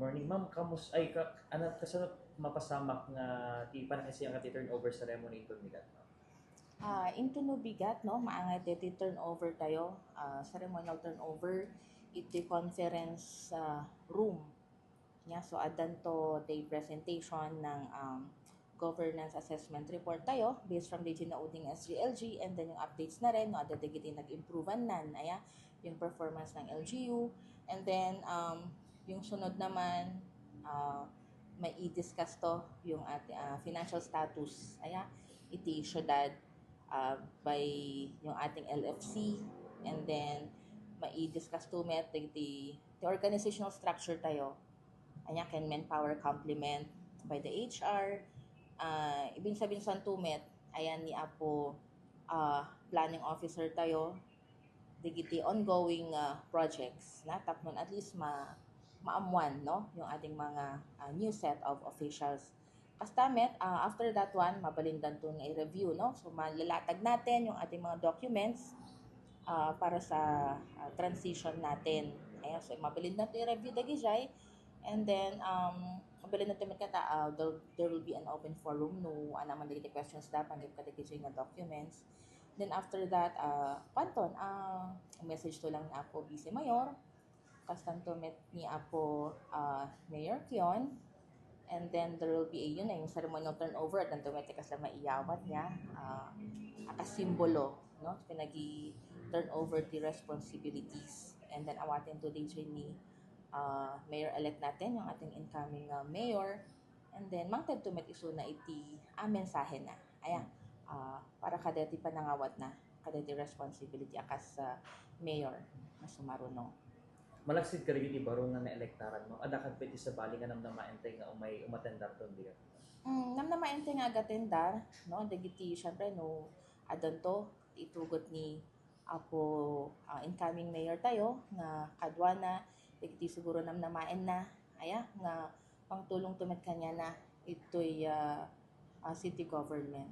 morning. Ma'am, ano kasunod mapasamak nga ti panakasi ang ati turnover sa ceremony ito nila. Into no bigat, no? Maangat iti turnover tayo. Ceremonial turnover iti conference room. So, adan to the presentation ng governance assessment report tayo based from the ginauding SGLG, and then yung updates na rin, no? Adan digiti nag-improvean nan, yung performance ng LGU. And then, yung sunod naman, may i-discuss to yung financial status, iti syudad by yung ating LFC, and then mai-discuss to met the organizational structure tayo. Can manpower complement by the HR. Ibig sabihin sa tumet, ayan ni Apo planning officer tayo, digiti ongoing projects na tapnon at least maamuan, no, yung ating mga new set of officials. Kastamet, after that one, mabalindan to na i-review, no? So, malalatag natin yung ating mga documents para sa transition natin. Ayan, so, mabalindan to i-review dagijay. And then, mabalindan to magkata, there will be an open forum, no? Anaman dagiti questions dapat, hindi ka dagijay nga documents. Then, after that, panton, message to lang na ako, Vice Mayor, kastanto met ni Apo Mayor Kion. And then there will be yung ceremonial turnover at nantumetik kas lang maiyawat niya akasimbolo, no? Pinagi turnover the responsibilities. And then awatin to DJ ni mayor-elect natin, yung ating incoming mayor. And then mangtad tumet iso na iti mensahe na. Para kadeti panangawat na, kadeti responsibility akas mayor na sumarunong. Malagsid ka rin yung baro nga na-elektaran mo. Adakan pwede sa bali nga nang namaentay nga umay umatendar to diya. Namnamaente nga agatendar, no? Dagiti, syempre, no, adon to, itugot ni Apo incoming mayor tayo, nga kadwana, dagiti siguro namnamaen na, nga pangtulong tumet kanya na ito'y city government.